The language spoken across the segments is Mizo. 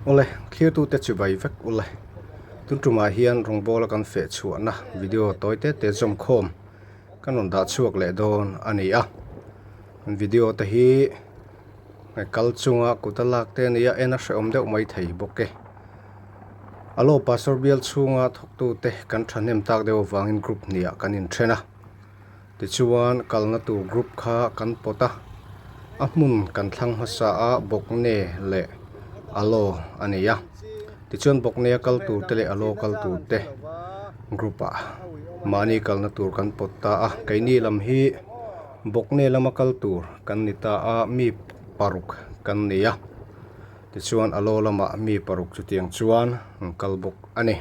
Awle, thlirtute chibai vek ule. Tun tumah hian rawngbawla kan feh chhuahna video tawi te te zawmkhawm kan rawn dah chhuak leh dawn a ni a. Video te hi kal chunga kut a lak te a ni a, en a hrehawm deuh mai thei bawk e. Alo Pastor bial chhunga thawktute kan thahnem tak deuh avangin group hniah kan inthen a. Tichuan kalna tur group kha kan pawt a, a hmun kan thlang hmasa a Bawkne leh Alo a ni a. Tichuan Bawkne a kal tur te leh Alo kal tur te group ah mahni kalna tur kan pawt ta a. Keini lam hi Bawkne lama kal tur kan ni ta a, mi paruk kan ni a. Tichuan Alo lamah mi paruk chutiang chuan an kal bawk a ni.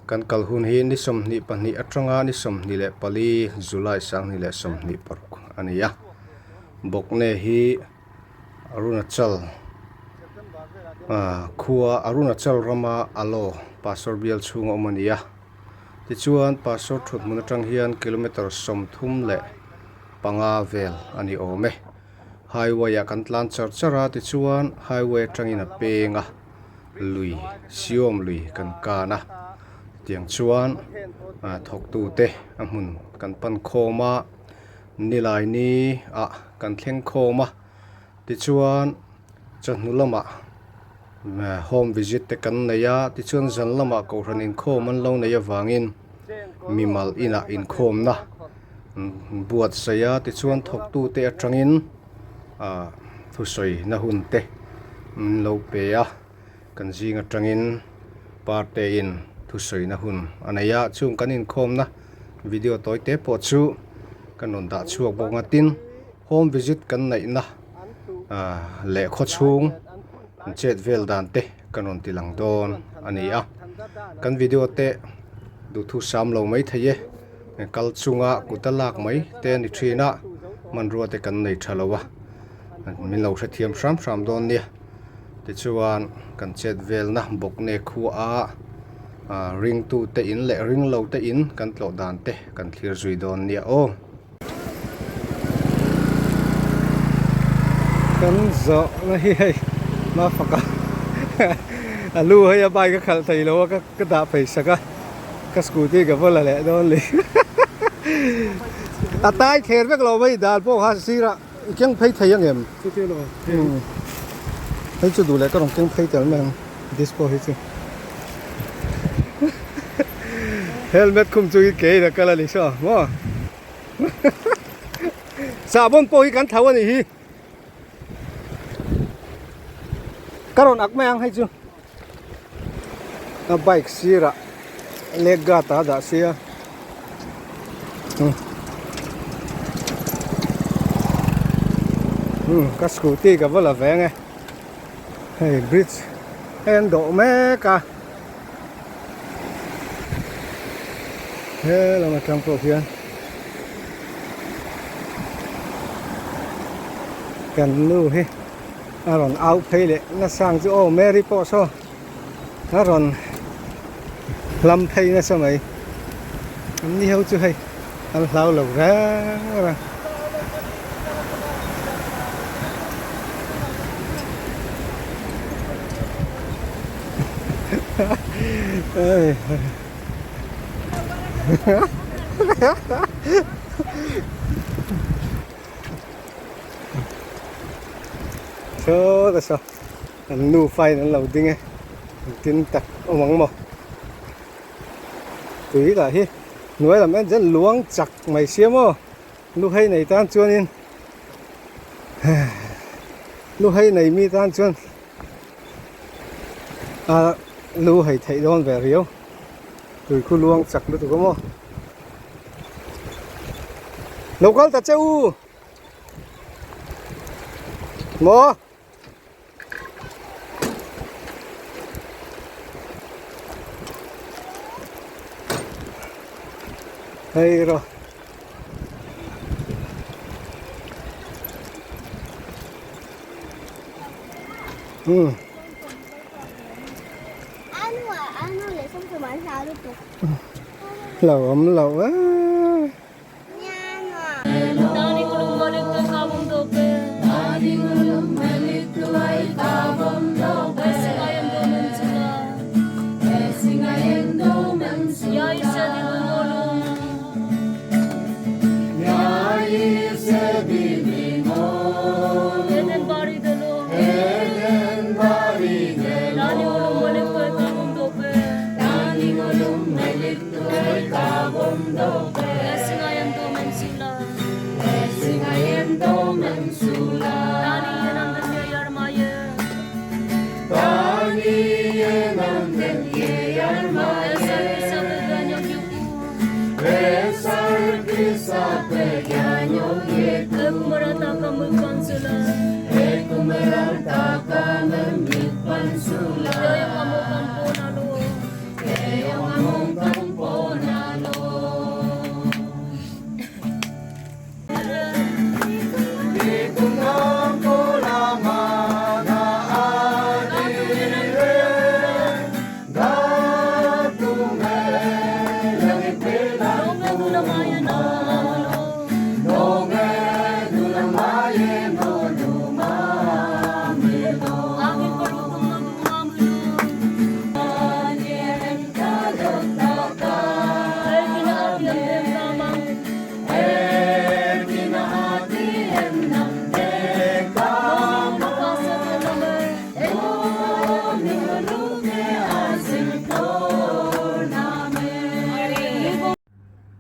Kan kal hun hi ni 22 atanga ni 24 July 2026 a ni a. Bawkne hi Arunachal khua Arunachal rama Alo Pastor bial chhunga awm a ni a. Tichuan Pastor thuthmun atang hian kilometre 35 vel a ni awm e. Highway ah kan tlan char char a, tichuan highway atangin a peng a. Lui, Siawm lui kan kan a, tiang chuan thawktute a hmun kan pan khawm a, nilai ni ah kan thleng khawm a, tichuan chawhnu lamah home visit te kan nei a, tichuan zan lamah kohhran inkhawm an lo nei avangin mimal inah inkhawmna buatsaih a, tichuan thawktute atangin. ah thusawi na hun te an lo pe a kan zing atangin parte in thusawi na hun a nei a chung kan inkhawm na video tawi te pawh chu kan rawn dah chhuak bawk ang a tin home visit kan neih na ah leh khawchhung an chet vel dan te kan rawn ti lang dawn a ni a kan video te duhthusam lo mai thei e. Kal chunga kut a lak mai te a ni thin a, hmanrua te kan nei tha lo a, min lo hrethiam hram hram dawn nia. Tichuan kan chet velna Bawkne khua a ringtu te in leh ringlo te in kan tlawh dan te kan thlir zui dawn nia aw. Kan zawhna hi hei Mafaka a lu hei a bike a khalh thei lo a ka dah phei sak a. Ka scooty ka va la leh dawn li. A tai thler vek lo mai dal pawh kha sirah i keng phei thei ang em? Chuti lo. Hei chu duh leh ka rawn keng phei tel mai ang disco hi chu. Helmet khum chu hi ke in a kal a ni saw maw? Sahbawn pawh hi kan tho a nih hi. Ka rawn ak mai ang hei chu. A bike sirah leg guard a dah sia umm ka scooty ka va la ve ang e hei bridge hei an dawh mek a he lam atang pawh hian kan nu hi. A rawn au phei leh nasa ang chu aw Mary pawh saw a rawn hlam phei nasa mai an ni ho chu hei an hlau lo reng reng. Saw ta saw an nufa in an lo ding e engtin tak awm ang maw tui lah hi hnuai lam en chuan luang chak mai sia maw lu hei nei tan chuanin lu hei nei mi tan chuan a lu hei theih dawn ve riau tui khu luang chak lutuk a maw. Lo kal ta che u. Maw? Hei ro. Hmm. Anu anu leh sawm an hlau lutuk. Lo awm lo a.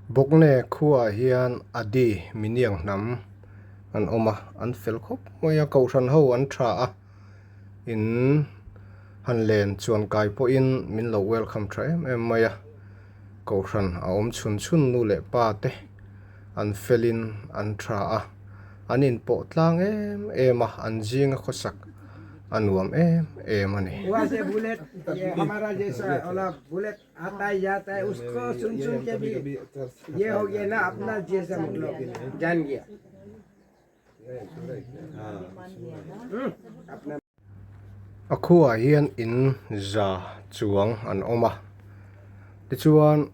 Bawkne khuaah hian Adi Miniang hnam an awm a, an fel khawp mai a, kohhran ho an tha a, in han len chuan kai pawhin min lo welcome tha em em mai a, kohhran a awm chhun chhun nu leh pa te an felin an tha a, an inpawh tlang em em a, an zinga khawsak a nuam em em a ni. आता ही जाता है उसको सुन सुन के भी ये हो गया ना अपना जैसा मतलब जान गया अपना A khuaah hian in za chuang an awm a, tichuan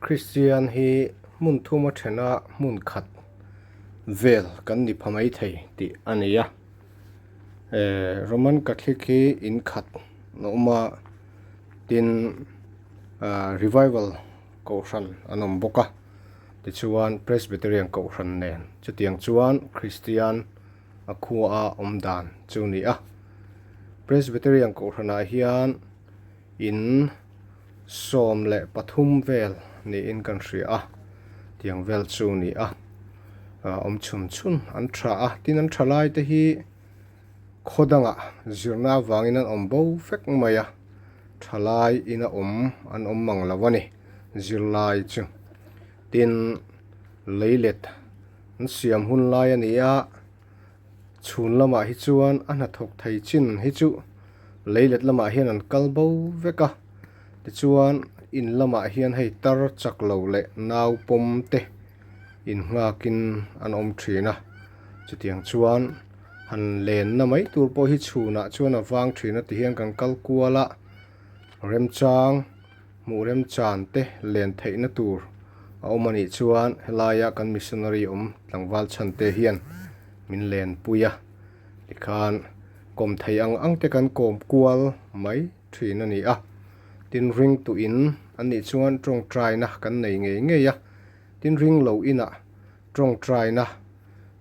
Kristian hi hmun thuma thena hmun khat vel kan ni pha mai thei tih a ni a, eh Roman Catholic hi in khat a awm a. Tin, Revival Kohhran an awm bawk a, tichuan Presbyterian Kohhran nen chutiang chuan Kristian a khua awm dan chu ni a. Presbyterian Kohhranah hian in 13 vel niin kan hria a, tiang vel chu ni a, awm chhun chhun an tha a, tin an tha lai te hi Khaw dangah zirna avangin an awm bo vek mai a, thalai ina awm an awm mang lo a ni zirlai chu. Tin, leilet an siam hun lai a ni a, chhun lamah hi chuan a hnathawk thei chin hi chu leilet lamah hian an kal bo vek a, tichuan in lamah hian hei tar chak lo leh nau pawm te innghakin an awm thin a, chutiang chuan. Han lenna mai tur pawh hi chhunah chuan a vang thin a ti hian kan kal kual a, remchang hmuh remchan te len theihna tur a awm a nih chuan helaia kan missionary awm tlangval chhan te hian min lenpui a tikhan kawm thei ang ang te kan kawm kual mai thin a ni a, tin ring tuin an nih chuan tawngtaina kan nei ngei ngei a, tin ring lo inah tawngtaina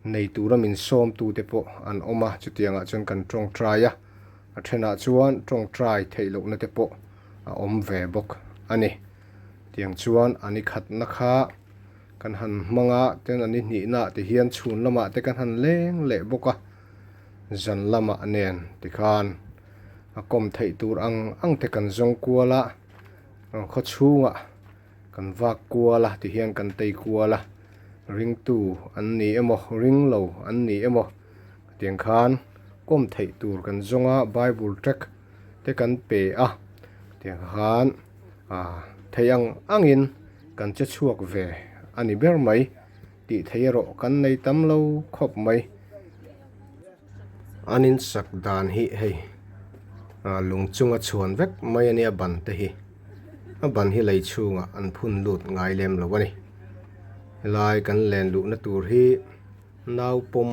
nei tura min sawmtute pawh an awm a, chutiangah chuan kan tawngtai a, a thenah chuan tawngtai theih lohna te pawh a awm ve bawk a ni. Tiang chuan a ni khatna kha kan han hmang a, tin a ni hnihnaah te hian chhun lamah te kan han leng leh bawk a, zan lamah nen tikhan a kawm theih tur ang ang te kan zawng kual a, khaw chhungah Kan vak kual a tihian kan tei kual a, ringtu an ni emaw ring lo an ni emaw tiang khan kawm theih tur kan zawng a, Bible track te kan pe a, tiang khan ah theih ang angin kan che chhuak ve a ni ber mai tih theih erawh kan nei tam lo khawp mai. An insak dan hi hei ah lung chunga chhuan vek mai a nia ban te hi. A ban hi lei chhungah an phun lut ngai lem lo a ni. Helai kan len luhna tur hi nau pawm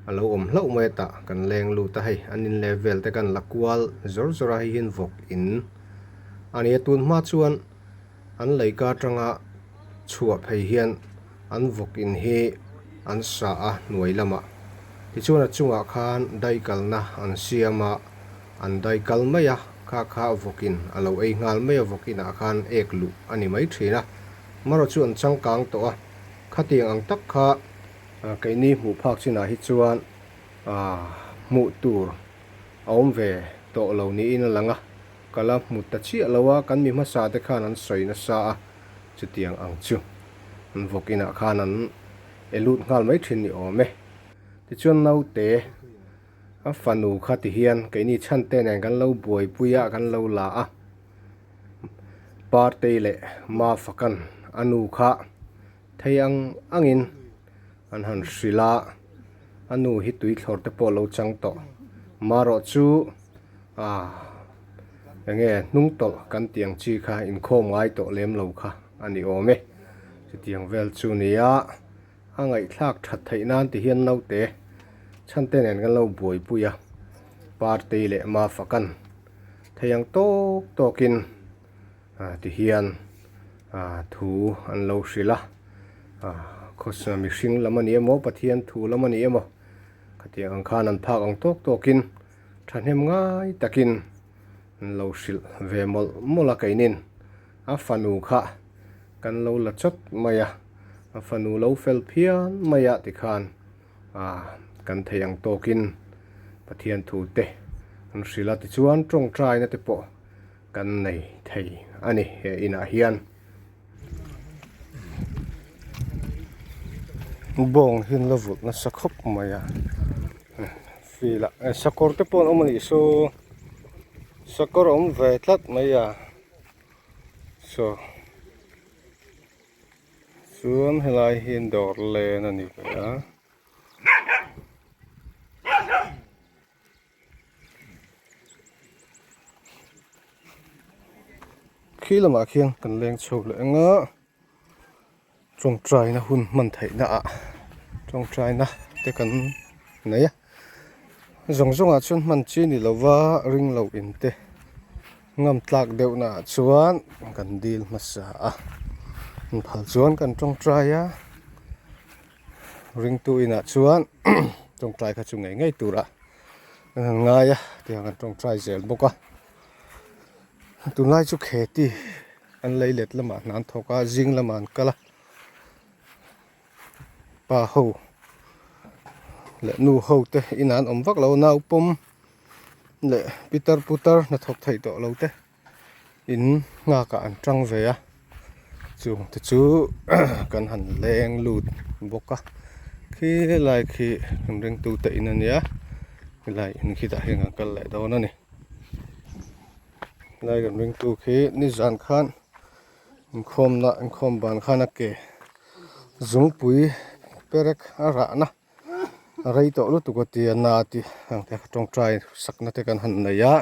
a lo awm hlauh mai a tah kan leng lut a hei an in leh vel te kan la kual zawr zawr a hei hian vawk in a ni a tun hma chuan an leika atanga chhuah phei hian an vawk in hi an sa a hnuai lamah tichuan a chungah khan daikalna an siam a. An dai kal mai a, kha kha vawkin a lo ei nghal mai a, vawkinah khan ek luh a ni mai thin a. Marawh chu an changkang tawh a, khatiang ang tak kha keini hmuh phak chinah hi chuan hmuh tur a awm ve tawh lo niin a lang a, ka la hmu ta chiah lo a, kan mi hmasa te khan an sawi nasa a, chutiang ang chu an vawkinah khan an e lut nghal mai thin ni awm e. Tichuan naute. A fanu kha ti hian keini chhante nen kan lo buaipui a kan lo la a Partei leh Mafakan a nu kha thei ang angin an han hrilh a a nu hi tui thlawr te pawh a lo chang tawh marawh chu ah enge hnung tawlh kan tih ang chi kha inkhawm ngai tawh lem lo kha a ni awm e chutiang vel chu nia. A ngaihthlak that theih nan ti hian naute chhante nen kan lo buaipui a, party leh mafakan thei ang tawk tawkin ah ti hian ah thu an lo hrilh a, ah khawsa mihring lam a ni emaw Pathian thu lam a ni emaw khatiang ang khan an phak ang tawk tawkin thahnem ngai takin an lo hrilh ve mawlh mawlh a keinin a fanu kha kan lo la chawt mai a, a fanu lo fel phian mai a tikhan ah kan thei ang tawkin Pathian thu te an hrilh a tichuan tawngtaina te pawh kan nei thei a ni he inah hian. Bawng hi an la vulh nasa khawp mai a field ah sakawr te pawh an awm a nih saw sakawr a awm ve tlat mai a. Saw chuan helai hi dawr len a ni ve a. Khi lamah khian kan leng chho leh ang a tawngtaina hun hman theihna ah tawngtaina te kan nei a zawng zawng ah chuan hman chi ni lova ring lo in te ngam tlak deuh na ah chuan kan dil hmasa a phal chuan kan tawngtai a ringtu inah chuan tawngtai kha chu ngei ngei tur a kan han ngai a tiang kan tawngtai zel bawk a tunlai chu kheti an lei let lamah hna an thawk a zing lamah an kal a pa ho leh nu ho te inah an awm vak lo a naupawm leh pitar putar hnathawk theih tawh lo te in nghak ah an tang ve a chung te chu kan han leng lut bawk a khi lai khi an ringtu te in a nia helai in khitah hian an kal leh dawn a ni. Helai kan ringtu khi nizan khan inkhawmna inkhawm ban khan a ke zungpui perek a rahna a rei tawh lutuk a tia na a ti ang te kha tawngtai sakna te kan han nei a.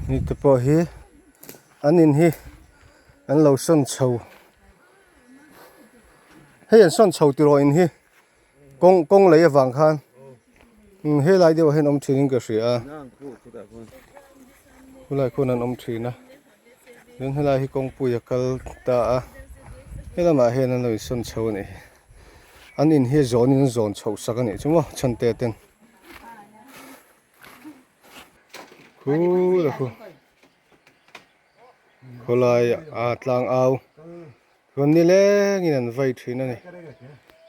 Ni te pawh hi an in hi an lo sawn chho. Hei an sawn chho tiraw in hi kawng kawng lei avang khan umm helai deuh ah hian awm thin in ka hria a khulai khuan an awm thin a chuan helai hi kawngpui a kal ta a helamah hian an lo insawn chho a nih hi an in hi a zawn in an zawn chhoh sak a nih chu maw chhante ten khula khu. Khawlai a tlang au chuan nilengin an vei thin a ni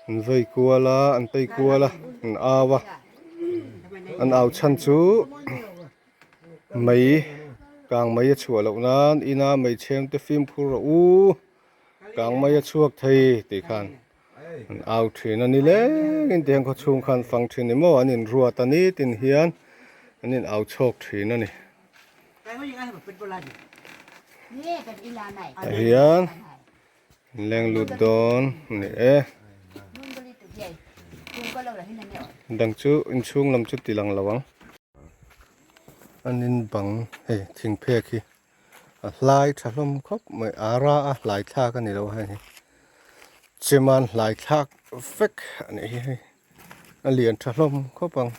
an vei kual a an tei kual a an au a an au chhan chu mei kang mei a chhuah loh nan ina mei chhem te fimkhur rawh u kang mei a chhuak thei tih khan an au thin a nilengin tihian khawchhung khan fang thin ni maw an inruat a nitin hian an in au chhawk thin a ni. Tah hian leng lut dawn a ni e dang chu inchhung lam chu ti lang lo ang an in bang hei thing phek hi a hlai tha hlawm khawp mai ara a hlai thlak a ni lo hei hi cheman hlai thlak vek a nih hi hei a lian tha hlawm khawp ang.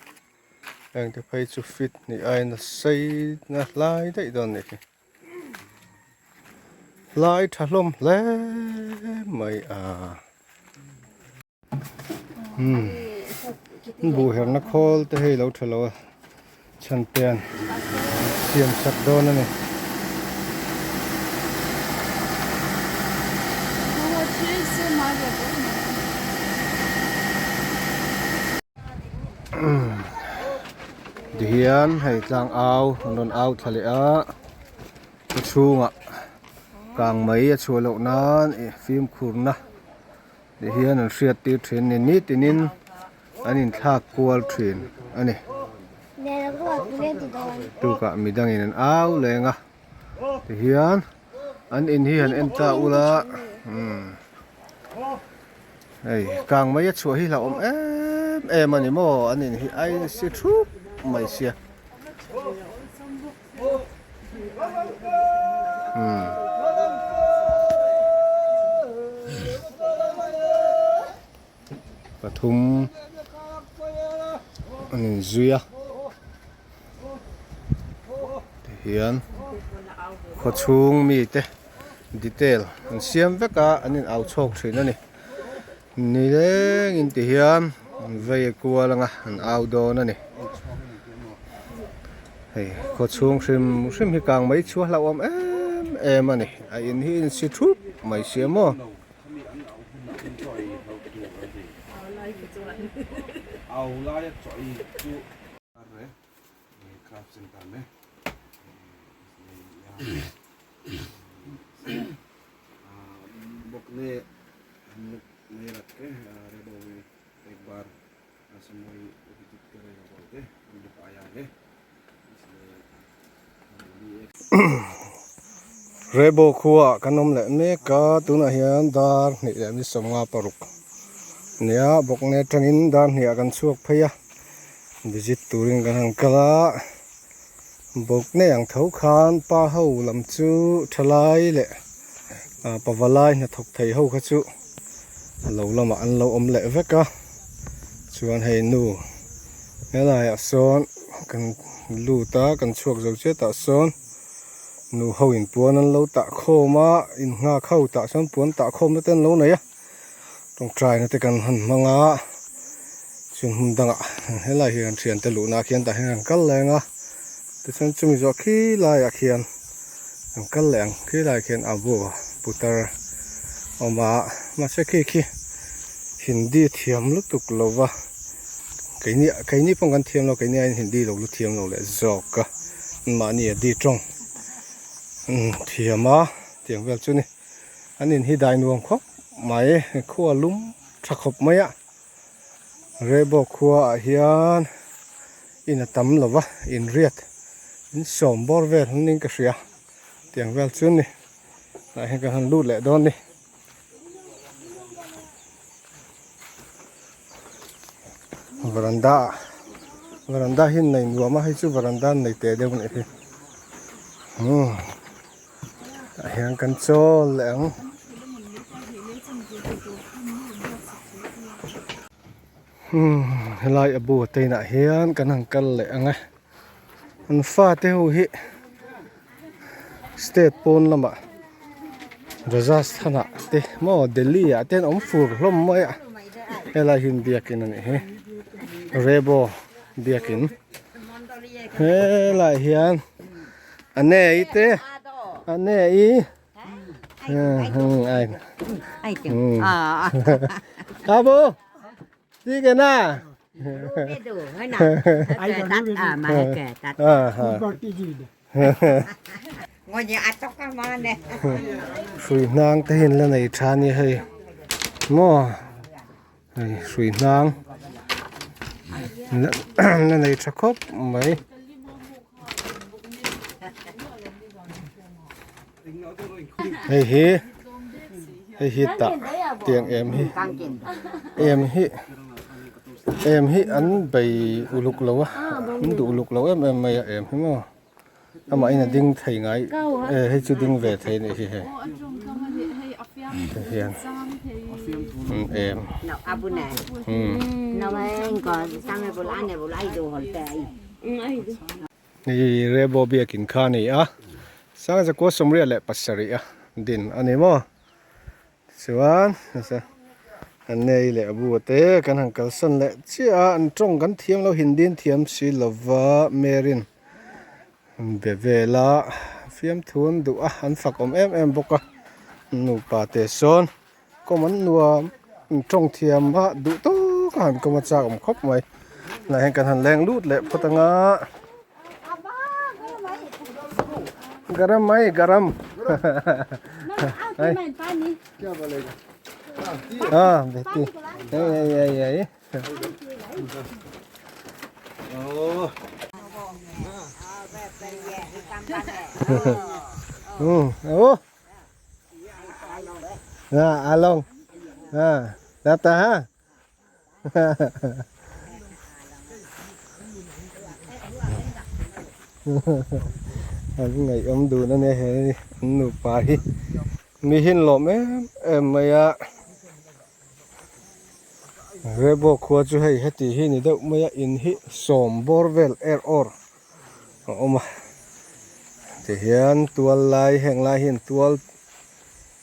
Heng te phei chu fit ni aiin a sei na hlai daih dawn a nih hi. Hlai tha hlawm hle mai a. Umm buh herna khawl te hei lo tha lo a chhan te an siam sak dawn a ni. Tihian hei tlang au an rawn au thla leh a khawchhungah Kang mai a chhuah loh nan ih fimkhurna ti hian an hriat tir thin a ni nitinin an inthlak kual thin a ni. Tukah midangin an au leng a tihian an in hi han en ta ula umm hei kang mai a chhuah hi hlauhawm em em a ni maw an in hi a insi thup mai sia. Pathum an inzui a tihian khawchhung mite detail an siam vek a an in au chhawk thin a ni nilengin tihian an vei kual anga an au dawn a ni hei khawchhung hrim hrim hi kang mai chhuah hlauhawm em em a ni a in hi insi thup mai sia maw. Rebo khua kan awm leh mek a tunah hian dar hnih leh mi sawmnga paruk nia bawkne atangin dar hnih ah kan chhuak phei a visit turin kan han kal a bawkne ang tho khan pa ho lam chu thalai leh pavalai hnathawk thei ho kha chu a lo lamah an lo awm leh vek a chuan hei nu helaiah sawn kan lut a kan chhuak zo chiah tah sawn nu ho in puan an lo tah khawm a in nghak ho tah sawn puan tah khawm na te an lo nei a tawngtai na te kan han hmang a chuan hmun dangah helai hi kan thiante luhna ah khian tah hian kan kal leng a tichuan chumi zawh khilaiah khian An kal leh ang khi lai khian a bu putar a awm a mahse khi khi hindi thiam lutuk lo va keini keini pawh kan thiam lo keini aiin hindi lo lu thiam lo leh zawk a mahni a di tawng thiam a tiang vel chu ni an in hi dai nuam khawp mai khua lum tha khawp mai a Rebo khua ah hian. In a tam lo va, in riat in sawm bawr vel an ning ka hria tiang vel chu ni tah hian kan han lut leh dawn ni. Varanda ah varanda hi nei nuam a hei chu varanda an nei teh deuh a nih hi umm tah hian kan chawl leh ang. Umm helai a bu te inah hian kan han kal leh ang e an fate ho hi state pawn lamah Rajasthan ah te maw Delhi ah te an awm fur hlawm mai a helai hi biakin a nih hi Rebo biakin helai hian a nei te a nei. Abu, đi kìa na. Hrui hnang te hian la nei tha nia hei maw hei hrui hnang la nei tha khawp mai. Hei hi hei hi tah tiang em hi em hi em hi an bei uluk lo a an duh uluk lo em em mai a em hi maw amah in a ding thei ngai e hei chu ding ve thei a nih hi hei tihian em Hei Rebo biakin kha a ni a, Sangzakua sawmriat leh pasarih a din a ni maw? Tichuan nasa an nei leh a bu te kan han kalsan leh chiah a, an tawng kan thiam lo Hindi an thiam si lova Mary'n an be vel a, fiamthu an duh a, an fak awm em em bawk a, nupa te sawn Kawm an nuam in tawng thiam a duh tawk a han kawm a chak awm khawp mai tunah hian kan han leng lut leh phawt anga garam mai garam. Ah, beti. Ei, ei, ei, ei. Oh. Ah, along. Ah, data ha. An ngaihawm dun a nia he an nupa hi mi hi an lawm em em mai a Rebo khua chu hei heti hi ni deuh mai a in hi sawm bawr vel er awr a awm a tihian tual lai heng lai hian tual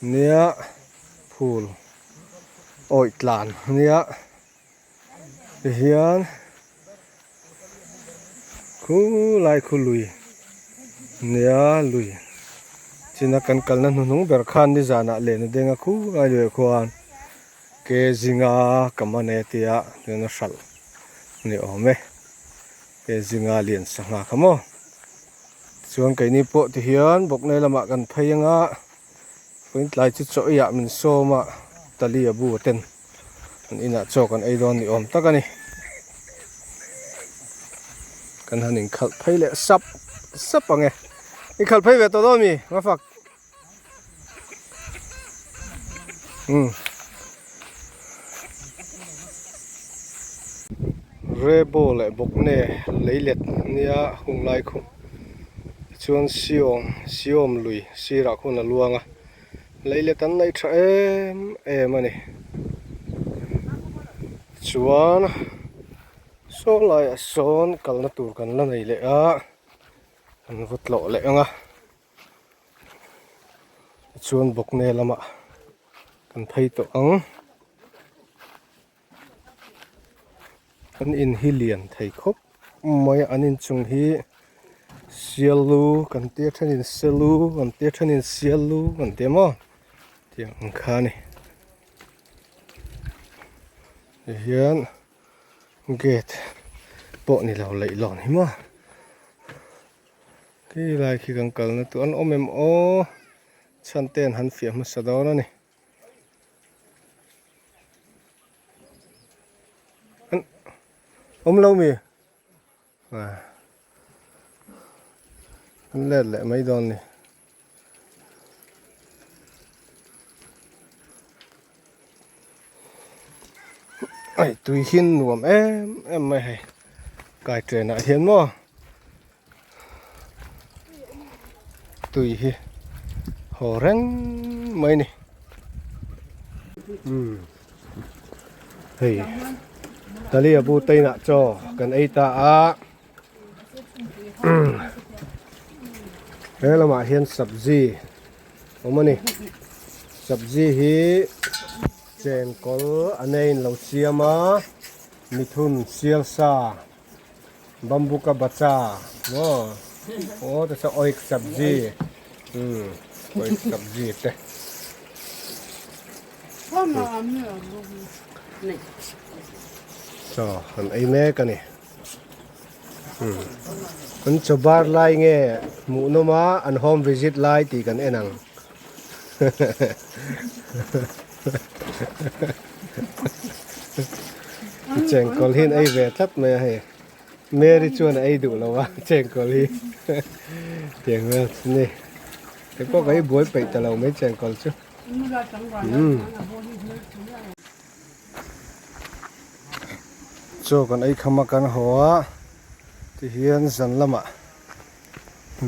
nia phul. Awih tlan ania tihian khulai khu lui nia lui china kan kalna hnuhnung ber khan nizanah lehna denga khulai luiah khuan ke zinga ka man e tia chuan a hralh ni awm e ke zinga lian sangha kha maw chuan keini pawh tihian bawknei lamah kan phei anga. Vawiin tlai chu chaw eiah min sawm a, tali a bu ten an inah chaw kan ei dawn ni awm tak a ni. Kan han inkhalh phei leh sap sap ang e. Inkhalh phei ve tawh dawn mi? Mafak. Umm. Rebo leh bawkne leilet nia hunglai khu. Tichuan Siawm Siawm lui sirah khuan a luang a, lei let an neih tha em em a ni. Tichuan saw laiah sawn kalna tur kan la nei leh a, kan va tlawh leh ang a. Tichuan Bawkne lamah kan phei tawh ang. An in hi lian thei khawp mai a an inchung hi sialu kan tia thenin selu kan tia thenin sialu kan tia maw tiang ang kha a ni tihian gate pawh ni lo leihlawn hi maw khi lai khi kan kalna tur an awm em aw chhan te an han fiah hmasa dawn a ni. Awm lo mi? An let leh mai dawn ni. Ai tui hin nuam em em mai hei. Kai train ah hian maw. Tui hi haw reng mai ni umm hei Talia bu teinah chaw kan ei ta a he lamah hian sabzi awm a ni sabzi hi chengkawl a nei in lo siam a mithun sialsa. Bamboo ka bacha maw aw te saw oik sabzi umm oik sabzi te chaw an ei mek a ni umm an chaw bar lai nge hmuh nawm a an home visit lai tih kan en ang Chengkawl hi an ei ve tlat mai a hei Mary chuan a ei duh lo a chengkawl hi tiang vel chu ni kei pawh ka ei buai peih ta lo mai chengkawl chu umm chaw kan ei kham a kan haw a tihian zan lamah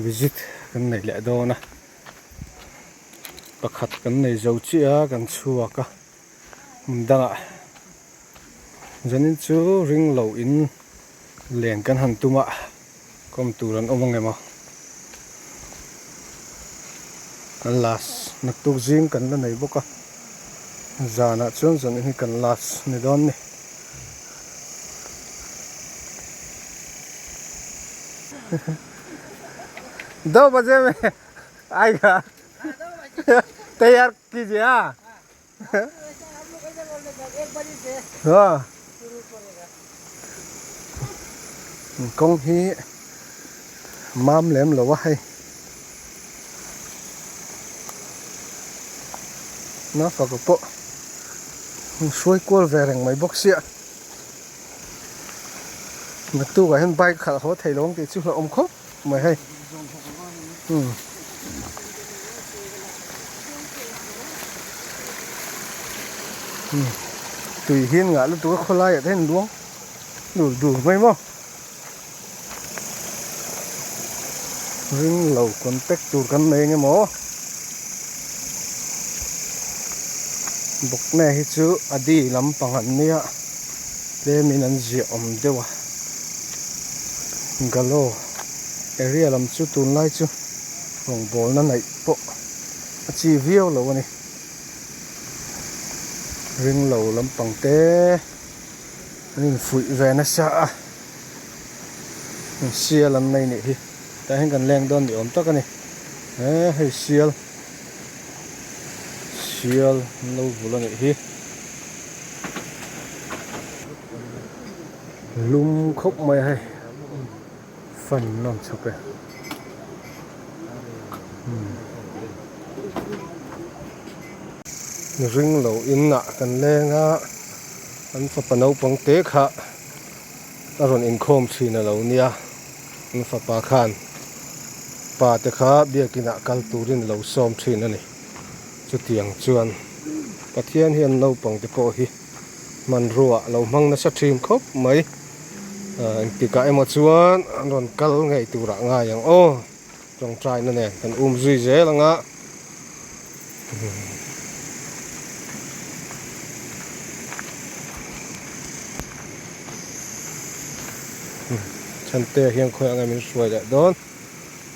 visit kan nei leh dawn a pakhat kan nei zo chiah a kan chhuak a hmun dangah zanin chu ring lo in len kan han tum a kawm tur an awm ang em aw kan last naktuk zing kan la nei bawk a zanah chuan zanin hi kan last ni dawn a ni. Do baje mein aayega तैयार कीजिए हाँ हाँ kawng hi mam lem lo a hei. Nafaka pawh an hruai kual ve reng mai bawk sia. Naktukah hian bike khalh haw thei lo ang tih chu hlauhawm khawp mai hei. Umm. Tui hian ngah lutuk a khawlaiah te hian luang dur dur mai maw. Ring lo contact tur kan nei eng emaw bawkne hi chu a di lampang an nia tlemin an ziah awm deuh a galo area lam chu tunlai chu rawngbawlna neih pawh a chi viau lo a ni ring lo lampang te an infuih ve nasa a. Sial an nei nih hi tah hian kan leng dawn ni awm tak a ni he hei sial sial an lo vul a nih hi lum khawp mai a hei fan an rawn chhawp e ring lo in ah kan leng a an fapa naupang te kha. A rawn inkhawm thin a lo nia, an fapa khan pa te kha biakinah kal turin a lo sawm thin a ni. Chutiang chuan Pathian hian naupang te pawh hi hmanrua a lo hmang nasa thin khawp mai. Engtikah emaw chuan an rawn kal ngei turah ngai ang aw. Tawngtaina nen kan um zui zel ang a. Chhante hian khawiah nge min hruai leh dawn.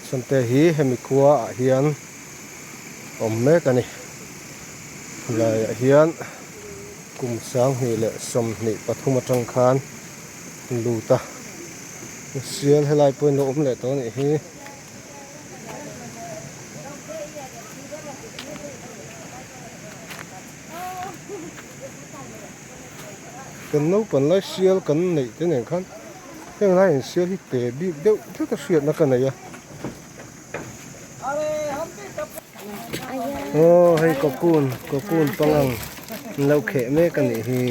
Chhante hi hemi khua ah hian awm mek a ni. Helaiah hian kum 2023 atang khan lut a. Sial helai pawhin lo awm leh tawh a nih hi. Kan naupang lai sial kan neih te nen khan heng lai in sial hi te bik deuh tlat a hriatna ka nei a. Aw hei cocoon cocoon pangang an lo kheh mek a nih hi.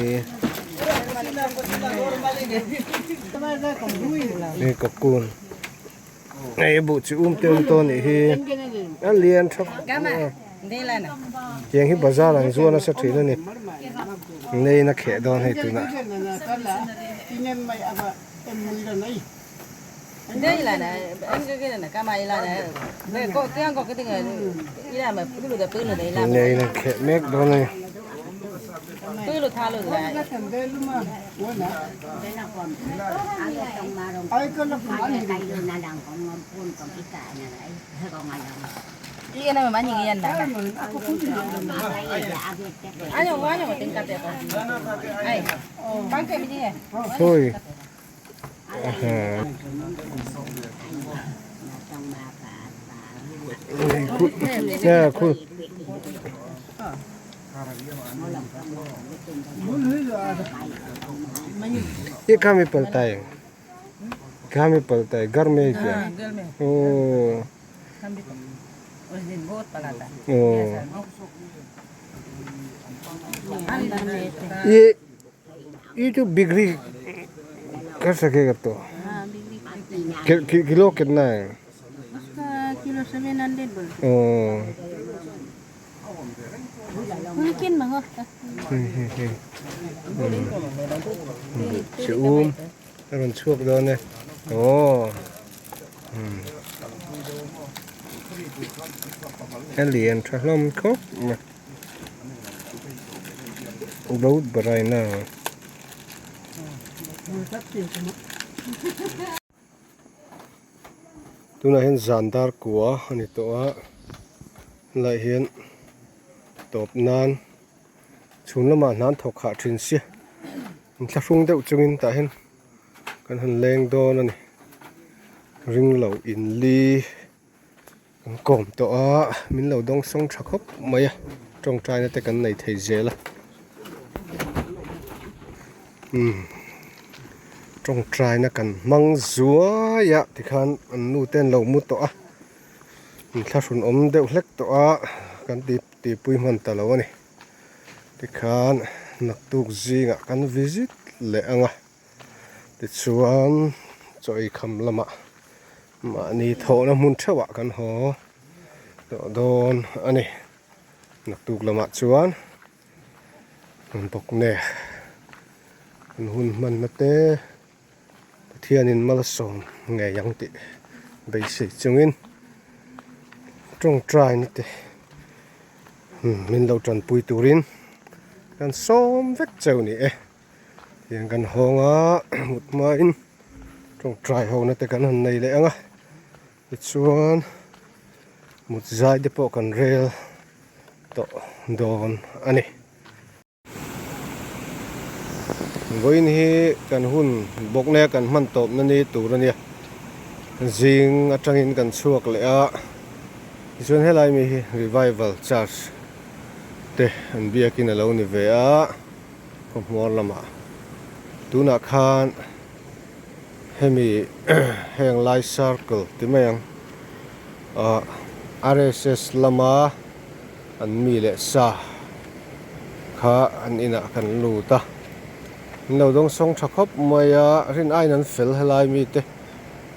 Hei cocoon hei a buh chi um te awm tawh a nih hi a lian tha khawp mai a tiang hi bazar an zuar nasa thin a ni neiin a kheh dawn hei tunah. Neiin a kheh mek dawn a ni. Thôi. ये कहाँ में पलता है कहाँ में पलता है घर में क्या ओ ओ ये ये जो बिक्री कर सकेगा तो कि, कि, किलो कितना है उसका किलो 700 बोलते ओ Chữ um a rawn chhuak dawn e aw a lian tha hlawm khawp mai road baraina. Tunah hian zan dar kua a ni tawh a helaiah hian tawp nan chhun lamah hna an thawk hah thin sia inthlahrung deuh chungin tah hian kan han leng dawn a ni ring lo in li kan kawm tawh a min lo dawng sawng tha khawp mai a tawngtaina te kan nei thei zel a umm tawngtaina kan hmang zuai a tikhan an nu te an lo mu tawh a inthlahrun awm deuh hlek tawh a kan ti tihpui hman ta lo a ni. Tikhan naktuk zingah kan visit leh ang a, tichuan chaw ei kham lamah mahni thawhna hmun theuhah kan haw tawh dawn a ni. Naktuk lamah chuan an bawk nek an hun hmanna te Pathianin malsawm ngei ang tih beisei chungin tawngtaina te min lo tanpui turin kan sawm vek cheu ni e. Tiang kan hawng a mut hmain tawngtai hona te kan han nei leh ang a tichuan mut zai te pawh kan rel tawh dawn a ni. Vawiin hi kan hun bawk nia kan hman tawpna ni tur a nia zing atangin kan chhuak leh a tichuan helai mi hi revival church te an biakin a lo ni ve a khawhmuar lamah tunah khan hemi heng lai circle ti mai ang ah R_S_S lama. An mi leh sa kha an inah kan lut a, an lo dawng sawng tha khawp mai a, rin aiin an fel helai mite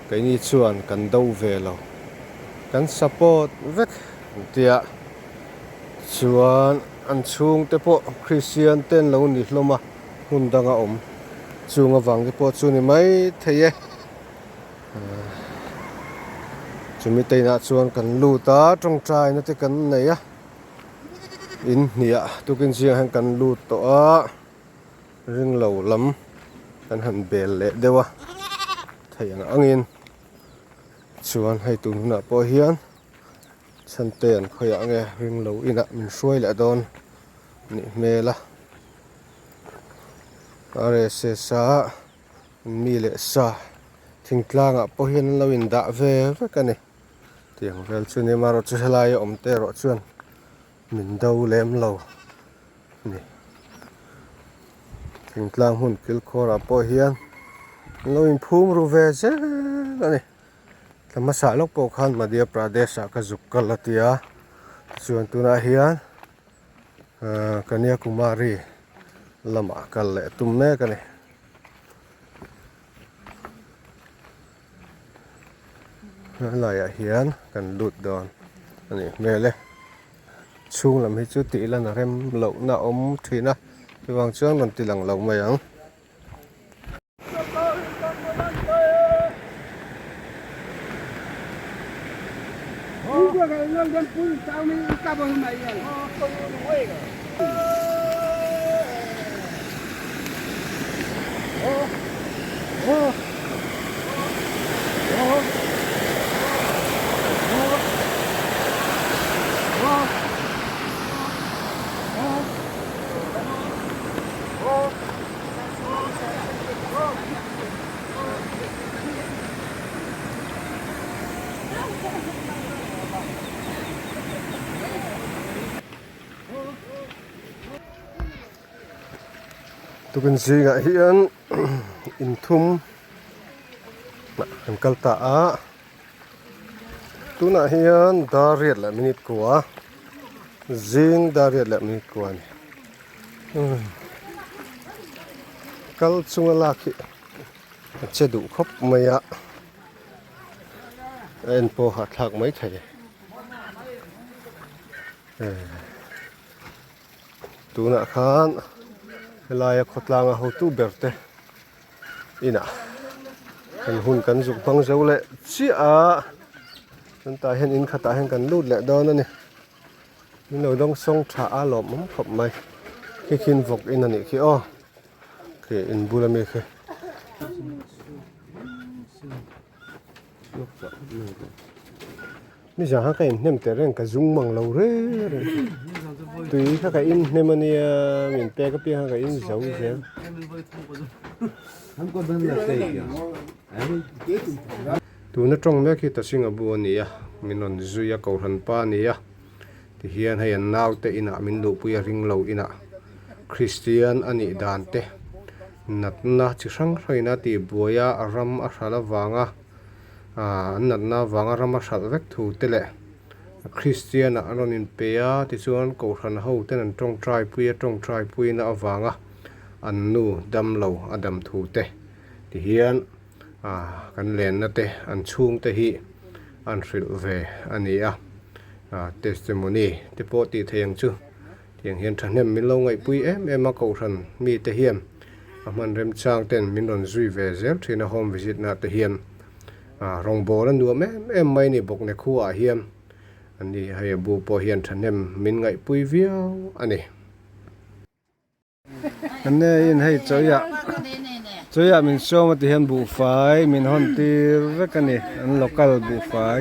keini chuan kan do ve lo, kan support vek an tia chuan an chhungte pawh Kristian te an lo ni hlawm a, hmun danga awm chung avang te pawh chu ni mai thei e. Chumi te inah chuan kan lut a tawngtaina te kan nei a in hniah tukin zingah hian kan lut tawh a ring lo lam kan han bel leh deuh a thei ang angin chuan hei tun hunah pawh hian chhante an khawiah nge ring lo inah min hruai leh dawn nih hmel a R_S_S a. Mi leh sa thingtlangah pawh hian an lo indah ve vek a ni. Tiang vel chu ni marawh chu helai a awm te erawh chuan min do lem lo a ni. Thingtlang hmun kilkhawrah pawh hian an lo inphum ru ve zel a ni. Thla hmasa lawk pawh khan Madhya Pradesh ah ka zuk kal a ti a, tichuan tunah hian Kanyakumari lamah kal leh tum mek a ni. Helaiah hian kan lut dawn a nih hmel e. Chhung lam hi chu tih lan a rem lohna a awm thin a, chuvang chuan rawn ti lang lo mai ang. Tukin zingah hian inthum an kal ta a tunah hian dar riat leh minute kua zing dar riat leh minute kua a ni. Kal chunga lak hi a che duh khawp mai a a en pawh hahthlak mai thei tunah khan helaia khawtlanga hotu ber te inah kan hun kan zuk hmang zo leh chiah a chutah hian in khatah hian kan lut leh dawn a ni. Min lo dawng sawng tha a lawmawm khawp mai khi khin vawk in a nih khi aw khi in bula mi khi. Nizan khan ka inhnem teh reng ka zung mang lo reng reng tui kha ka inhnem a nia min pek apiang kha ka in zo zel. Tuna tawng mek hi Tasing a bu a ni a, min rawn zui a, Kohhran pa a ni a, tihian hei an naute inah min luhpui a ring lo inah Kristian a nih dan te natna chi hrang hrangin a tihbuai a, a ram a hralh avanga an natna avanga ram a hralh vek thu te leh. Kristian ah an rawn in pe a, tichuan Kohhran ho ten an tawngtai pui a, tawngtai puina avanga an nu dam lo a dam thu te ti hian ah kan lenna te an chhung te hi an hrilh ve a ni a, ah testimony te pawh tih theih ang chu tiang hian thahnem min lo ngaihpui em em a Kohhran mi te hian a hman remchang ten min rawn zui ve zel thin a home visit na te hian. Ah rawngbâwl a nuam em em mai ni bawk ne khuaah hian a ni hei a bu pawh hian thahnem min ngaihpui viau a ni. Kan nei in hei chawiah chawiah min sawm a ti hian buhfai min hawn tir vek a ni an local buhfai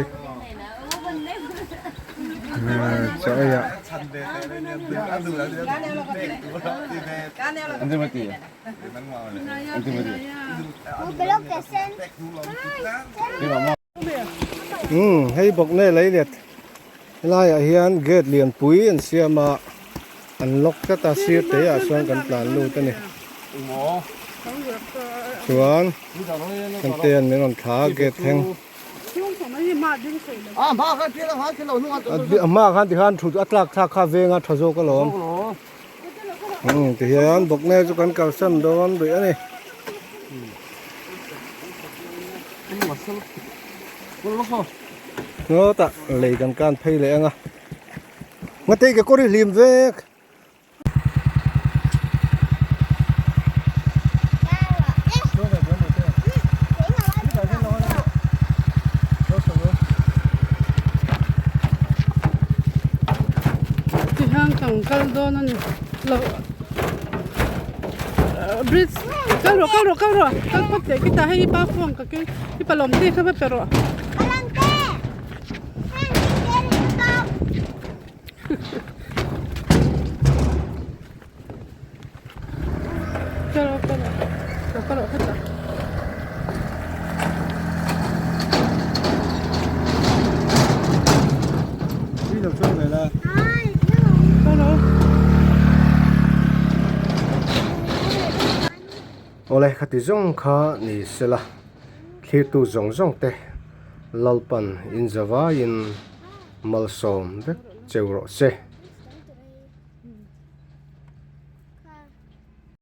chawiah. Umm hei bawk nge lei let helaiah hian gate lianpui an siam a an lock tlat a sir te ah chuan kan tlan lut a ni chuan kan te an min rawn thla a gate thleng a hma khan tikhan thut a tlak thlak kha veng a tha zawk alawm. Umm tihian bawkne chu kan kalsan dawn rih a ni. Ngawtah lei kan kan phei leh ang a. Ngate ke kawr hi hlim vek. Tihian kan kal dawn a ni lo bridge kal rawh kal rawh kal rawh kal phawt teh khitah hei i pa phone ka keng i pa lawm te kha va pe rawh. Kal rawh kal rawh lo kal rawh hetah. Kal rawh. Awle khati zawng kha ni sela thlirtu zawng zawng te Lalpan in zavaiin malsawm vek cheu rawh se.